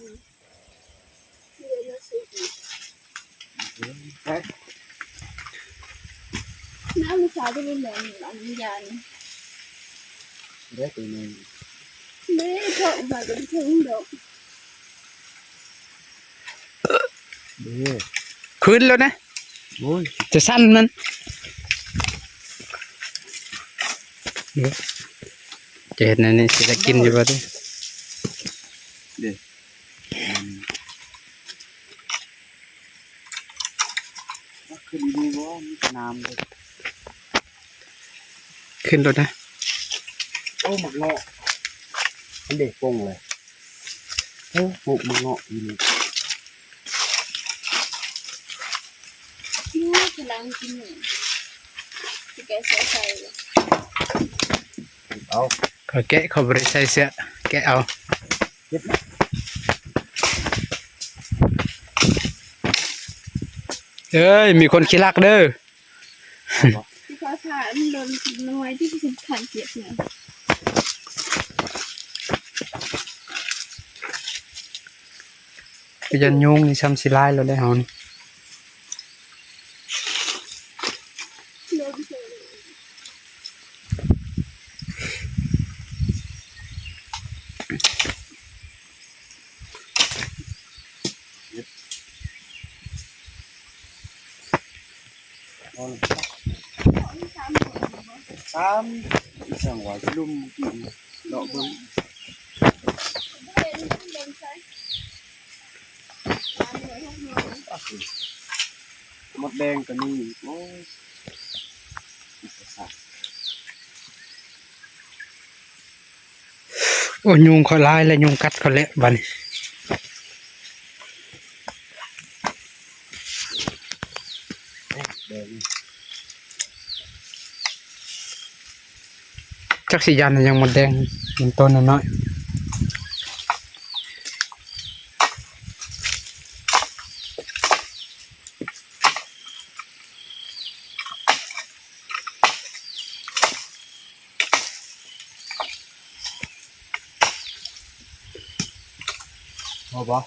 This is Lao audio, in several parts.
ນ້ຳມັນຂາວໄປເລີຍແຫຼະ ອັນນີ້ຢານີ້ ໄດ້ຕົວໜຶ່ງ ແມ່ເທາະມາກໍໄດ້ເຖິງດອກ ເດ້ ຂຶ້ນແລ້ວນະ ໂອ້ຍ ຈະສັ່ນມັນ ຈະເຮັດແນວນີ້ ຊິໄດ້ກິນຢູ່ບໍ່ຕິ ເດ້. ຂຶ້ນດີບໍ່ ມີແຕ່ນ້ຳເດ້ ຂຶ້ນໂລດນະ ໂອ້ ໝາກເງາະ ອັນເດະ ປົ່ງເລີຍ ເອີ ປູກໝາກເງາະຢູ່ນີ້ ໂອ້ ກຳລັງກິນນີ້ ຊິແກະໃສ່ໃສ່ ເອົາ ຂ້ອຍແກະ ຂ້ອຍບໍ່ໄດ້ໃສ່ເສື້ອ ແກະເອົາ ເອີຍ ມີຄົນຂີ້ລັກເດີ ຊິຂໍຖ້າມັນຫຼົ່ນໜ່ວຍທີ່ຊິທັນເກັບນະ ຢ້ານຍຸງນີ້ຊ້ຳຊິຫຼາຍແລ້ວເດ້ເຮົານີ້. ຕາມ ອີ່ຫຍັງວະ ລຸ່ມ ເລາະເບິ່ງ ມດແດງກໍມີອີກ ໂອ້ຍ ອຸປະສັກ. ໂອ້ຍ ຍຸງຂ້ອຍຫຼາຍແລ້ວ ຍຸງກັດຂ້ອຍແລ້ວບາດນີ້ ຈັກຊິຢ້ານຫຍັງ ມດແດງ ມັນໂຕນ້ອຍໆ. ພໍບໍ່?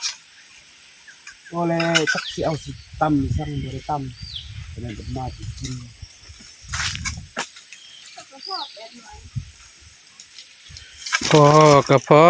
ພໍແລ້ວ ຈັກຊິເອົາຊິຕຳສັງ ບໍ່ໄດ້ຕຳ ສະນັ້ນກໍມາກິນ ພໍກໍພໍ.